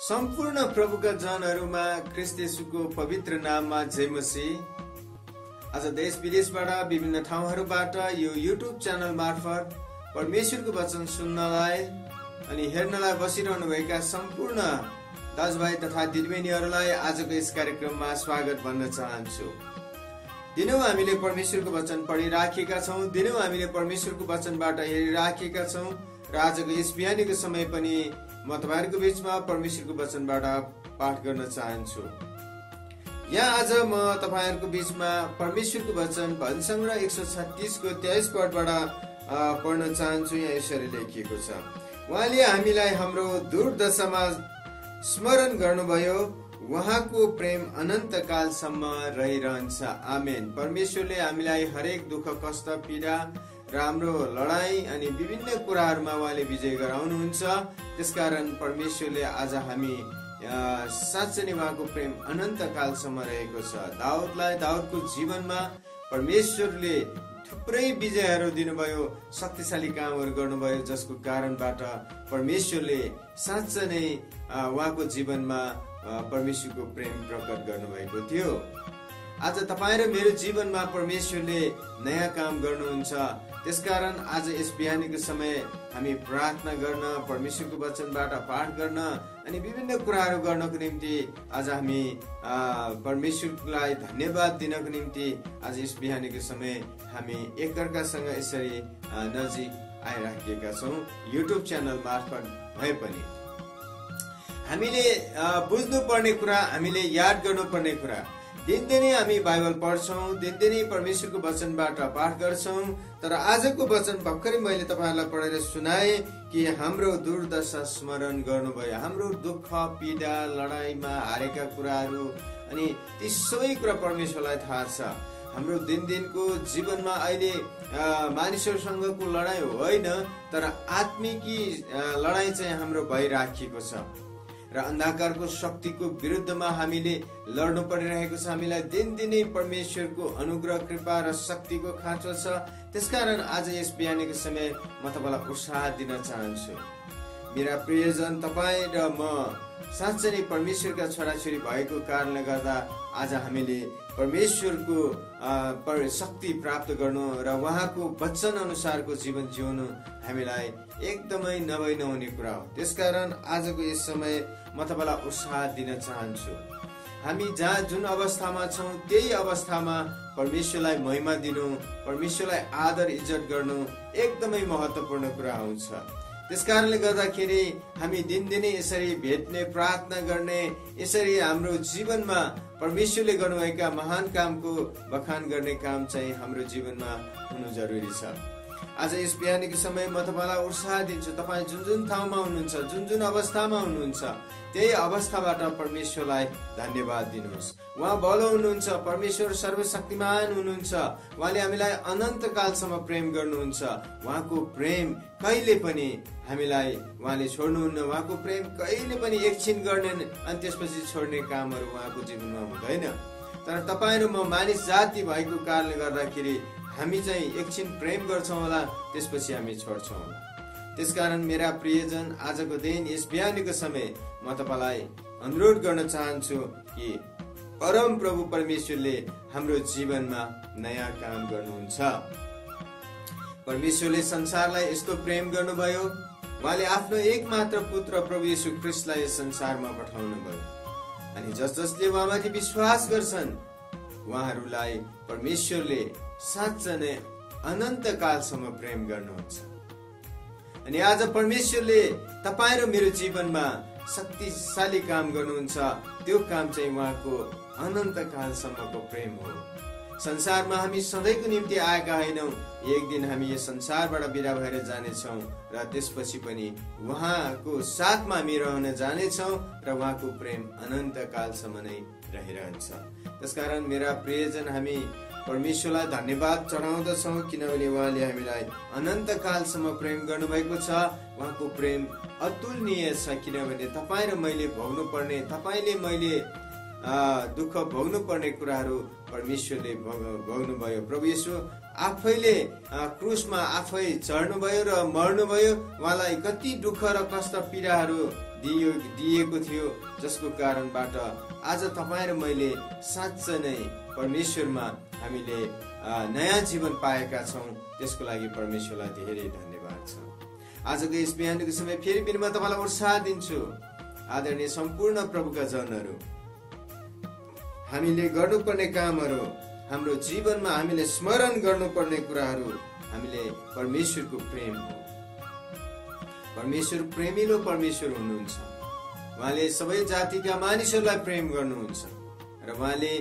सम्पूर्ण प्रभुका जनहरूमा ख्रीष्ट येशूको पवित्र नाममा जय मसीह। आज देश विदेशबाट विभिन्न ठाउँहरूबाट यो युट्युब च्यानल मार्फत परमेश्वरको वचन सुन्नलाई अनि हेर्नलाई बसिरहनु भएका सम्पूर्ण दाजुभाइ तथा दिदीबहिनीहरूलाई आजको यस कार्यक्रममा स्वागत भन्न चाहन्छु। दिनौं हामीले परमेश्वरको वचन पढिराखेका छौं, दिनौं हामीले परमेश्वरको वचनबाट हेरिराखेका छौं र आजको यस बिहानीको समय पनि म तपाईहरुको बीचमा परमेश्वरको वचनबाट पाठ गर्न चाहन्छु। यहाँ आज म तपाईहरुको बीचमा परमेश्वरको वचन भजन संग्रह 136 को 23 पदबाट पढ्न चाहन्छु। यहाँ यसरी लेखिएको छ, उहाँले हामीलाई हाम्रो दुर्दशामा स्मरण गर्नुभयो, उहाँको प्रेम अनन्त कालसम्म रहिरहन्छ। आमेन। परमेश्वरले हामीलाई हरेक दुःख कष्ट पीडा र हाम्रो लडाई अनि विभिन्न कुराहरूमा उहाँले विजय गराउनुहुन्छ। त्यसकारण परमेश्वरले आज हामी साँच्चै नै उहाँको प्रेम अनन्त कालसम्म रहेको छ। दाउदको जीवनमा परमेश्वरले थुप्रै विजयहरू दिनुभयो, शक्तिशाली कामहरू गर्नुभयो, जसको कारणबाट परमेश्वरले साँच्चै नै उहाँको जीवनमा परमेश्वरको प्रेम प्रकट गर्नुभएको थियो। आज तपाईँ र मेरो जीवनमा परमेश्वरले नयाँ काम गर्नुहुन्छ। त्यसकारण आज यस बिहानीको समय हामी प्रार्थना गर्न, परमेश्वरको वचनबाट पाठ गर्न अनि विभिन्न कुराहरू गर्नको निम्ति आज हामी परमेश्वरलाई धन्यवाद दिनको निम्ति आज यस बिहानीको समय हामी एकअर्कासँग यसरी नजिक आइराखेका छौँ। युट्युब च्यानल मार्फत भए पनि हामीले बुझ्नुपर्ने कुरा, हामीले याद गर्नुपर्ने कुरा, दिनदिनै हामी बाइबल पढ्छौँ, दिनदिनै परमेश्वरको वचनबाट पाठ गर्छौँ। तर आजको वचन भर्खरै मैले तपाईहरुलाई पढेर सुनाए कि हाम्रो दुर्दशा स्मरण गर्नुभयो, हाम्रो दुःख पीडा लडाईमा हारेका कुराहरू अनि ती सबै कुरा परमेश्वरलाई थाहा छ। हाम्रो दिनदिनको जीवनमा अहिले मानिसहरूसँगको लडाई होइन, तर आत्मिकी लडाई चाहिँ हाम्रो भइराखेको छ र अन्धकारको शक्तिको विरुद्धमा हामीले लड्नु परिरहेको छ। हामीलाई दिनदिनै परमेश्वरको अनुग्रह कृपा र शक्तिको खाँचो छ। त्यसकारण आज यस बिहानीको समय म तपाईलाई उत्साह दिन चाहन्छु। मेरा प्रियजन, तपाईँ र म साँच्चै नै परमेश्वरका छोराछोरी भएको कारणले गर्दा आज हामीले परमेश्वरको शक्ति प्राप्त गर्नु र उहाँको वचन अनुसारको जीवन जिउनु हामीलाई एकदमै नभई नहुने कुरा हो। त्यसकारण आजको यस समय म तपाईलाई उत्साह दिन चाहन्छु। हामी जुन अवस्थामा छौँ त्यही अवस्थामा परमेश्वरलाई महिमा दिनु, परमेश्वरलाई आदर इज्जत गर्नु एकदमै महत्त्वपूर्ण कुरा हुन्छ। त्यसकारणले गर्दाखेरि हामी दिनदिनै यसरी भेट्ने, प्रार्थना गर्ने, यसरी हाम्रो जीवनमा परमेश्वरले गर्नुभएका महान कामको बखान गर्ने काम चाहिँ हाम्रो जीवनमा हुनु जरुरी छ। आज यस बिहानीको समय म तपाईलाई उत्साह दिन्छु। तपाईँ जुन जुन ठाउँमा हुनुहुन्छ, जुन जुन अवस्थामा हुनुहुन्छ, त्यही अवस्थाबाट परमेश्वरलाई धन्यवाद दिनुहोस्। उहाँ भलो हुनुहुन्छ, परमेश्वर सर्वशक्तिमान हुनुहुन्छ, उहाँले हामीलाई अनन्त कालसम्म प्रेम गर्नुहुन्छ। उहाँको प्रेम कहिले पनि हामीलाई उहाँले छोड्नुहुन्न, उहाँको प्रेम कहिले पनि एकछिन गर्ने अनि त्यसपछि छोड्ने कामहरू उहाँको जीवनमा हुँदैन। तर तपाईँ र म मानिस जाति भएको कारणले गर्दाखेरि हामी चाहिँ एकछिन प्रेम गर्छौँ होला, त्यसपछि हामी छोड्छौँ होला। त्यसकारण मेरा प्रियजन, आजको दिन यस बिहानीको समय म तपाईलाई अनुरोध गर्न चाहन्छु कि परम प्रभु परमेश्वरले हाम्रो जीवनमा नयाँ काम गर्नुहुन्छ। परमेश्वरले संसारलाई यस्तो प्रेम गर्नुभयो, उहाँले आफ्नो एकमात्र पुत्र प्रभु येशू ख्रीष्टलाई यस संसारमा पठाउनुभयो अनि जसले उहाँमाथि विश्वास गर्छन् उहाँहरूलाई परमेश्वरले साँच्चै नै अनन्त कालसम्म प्रेम गर्नुहुन्छ। अनि आज परमेश्वरले तपाईँ र मेरो जीवनमा शक्तिशाली काम गर्नुहुन्छ। त्यो काम चाहिँ उहाँको अनन्त कालसम्मको प्रेम हो। संसारमा हामी सधैँको निम्ति आएका होइनौँ, एक दिन हामी यस संसारबाट बिदा भएर जानेछौँ र त्यसपछि पनि उहाँको साथमा हामी रहन जानेछौँ र उहाँको प्रेम अनन्त कालसम्म नै रहिरहन्छ। त्यसकारण मेरा प्रियजन, हामी परमेश्वरलाई धन्यवाद चढाउँदछौँ किनभने उहाँले हामीलाई अनन्त कालसम्म प्रेम गर्नुभएको छ। उहाँको प्रेम अतुलनीय छ किनभने तपाईँ र मैले भोग्नुपर्ने, तपाईँले मैले दुःख भोग्नुपर्ने कुराहरू परमेश्वरले भोग्नुभयो। प्रभु येशू आफैले क्रुसमा आफै चढ्नुभयो र मर्नुभयो। उहाँलाई कति दुःख र कष्ट पीडाहरू दिएको थियो, जसको कारणबाट आज तपाईँ र मैले साँच्चै नै परमेश्वरमा हामीले नयाँ जीवन पाएका छौँ। त्यसको लागि परमेश्वरलाई धेरै धन्यवाद छ। आजको यस बिहानको समय फेरि पनि म तपाईँलाई उत्साह दिन्छु। आदरणीय सम्पूर्ण प्रभुका जनहरू, हामीले गर्नुपर्ने कामहरू, हाम्रो जीवनमा हामीले स्मरण गर्नुपर्ने कुराहरू हामीले परमेश्वरको प्रेम हो। परमेश्वर प्रेमिलो परमेश्वर हुनुहुन्छ। उहाँले सबै जातिका मानिसहरूलाई प्रेम गर्नुहुन्छ र उहाँले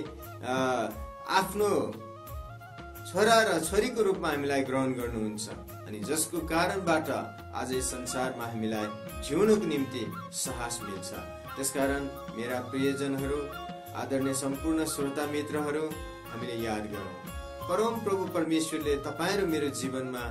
आफ्नो छोरा र छोरीको रूपमा हामीलाई ग्रहण गर्नुहुन्छ, अनि जसको कारणबाट आज यस संसारमा हामीलाई जिउनको निम्ति साहस मिल्छ। त्यसकारण मेरा प्रियजनहरू, आदरणीय सम्पूर्ण श्रोता मित्रहरू, हामीले याद गरौँ परम प्रभु परमेश्वरले तपाईँ र मेरो जीवनमा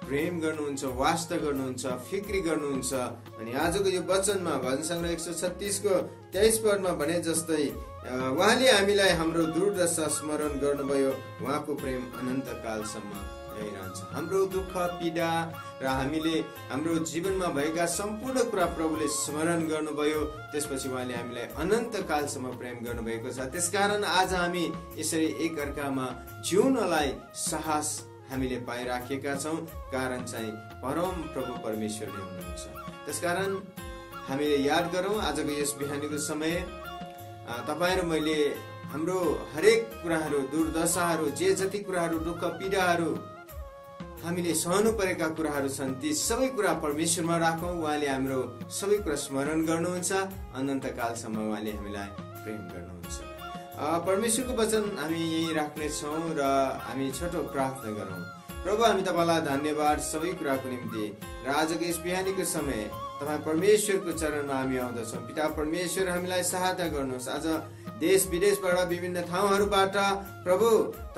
प्रेम गर्नुहुन्छ, वास्ता गर्नुहुन्छ, फिक्री गर्नुहुन्छ। अनि आजको यो वचनमा भजन सङ्ग्रह 136 को 23 पदमा भने जस्तै उहाँले हामीलाई हाम्रो दुर्दशा स्मरण गर्नुभयो, उहाँको प्रेम अनन्त कालसम्म रहिरहन्छ। हाम्रो दुःख पीडा र हामीले हाम्रो जीवनमा भएका सम्पूर्ण कुरा प्रभुले स्मरण गर्नुभयो, त्यसपछि उहाँले हामीलाई अनन्त कालसम्म प्रेम गर्नुभएको छ। त्यसकारण आज हामी यसरी एकअर्कामा जिउनलाई साहस हामीले पाइराखेका छौँ, कारण चाहिँ परम प्रभु परमेश्वरले हुनुहुन्छ। त्यसकारण हामीले याद गरौँ आजको यस बिहानीको समय तपाईँ र मैले हाम्रो हरेक कुराहरू, दुर्दशाहरू, जे जति कुराहरू, दुःख पीडाहरू हामीले सहनु परेका कुराहरू छन्, ती सबै कुरा परमेश्वरमा राखौँ। उहाँले हाम्रो सबै कुरा स्मरण गर्नुहुन्छ, अनन्त कालसम्म उहाँले हामीलाई प्रेम गर्नुहुन्छ। परमेश्वरको वचन हामी यही राख्नेछौँ र हामी छोटो प्रार्थना गरौँ। प्रभु, हामी तपाईँलाई धन्यवाद सबै कुराको निम्ति र आजको यस बिहानीको समय तपाईँ परमेश्वरको चरणमा हामी आउँदछौँ। पिता परमेश्वर, हामीलाई सहायता गर्नुहोस्। आज देश विदेशबाट विभिन्न ठाउँहरूबाट प्रभु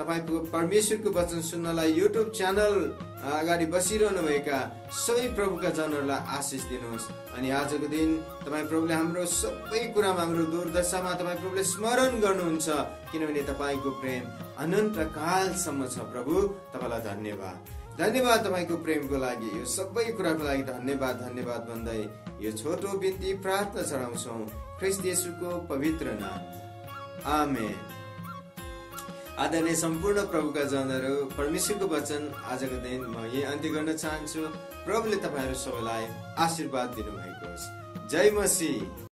तपाईँको परमेश्वरको वचन सुन्नलाई युट्युब च्यानल अगाडि बसिरहनु भएका सबै प्रभुका जनहरूलाई आशिष दिनुहोस्। अनि आजको दिन तपाईँ प्रभुले हाम्रो सबै कुरामा, हाम्रो दुर्दशामा तपाईँ प्रभुले स्मरण गर्नुहुन्छ, किनभने तपाईँको प्रेम अनन्त कालसम्म छ। प्रभु, तपाईँलाई धन्यवाद। धन्यवाद तपाईँको प्रेमको लागि, यो सबै कुराको लागि धन्यवाद धन्यवाद भन्दै यो छोटो बिन्ती प्रार्थना चढाउँछौँ ख्रीष्ट येशूको पवित्र नाम, आमेन। आदरणीय सम्पूर्ण प्रभुका जनहरू, परमेश्वरको वचन आजको दिन म यही अन्त्य गर्न चाहन्छु। प्रभुले तपाईँहरू सबैलाई आशीर्वाद दिनुभएको होस्। जय मसीह।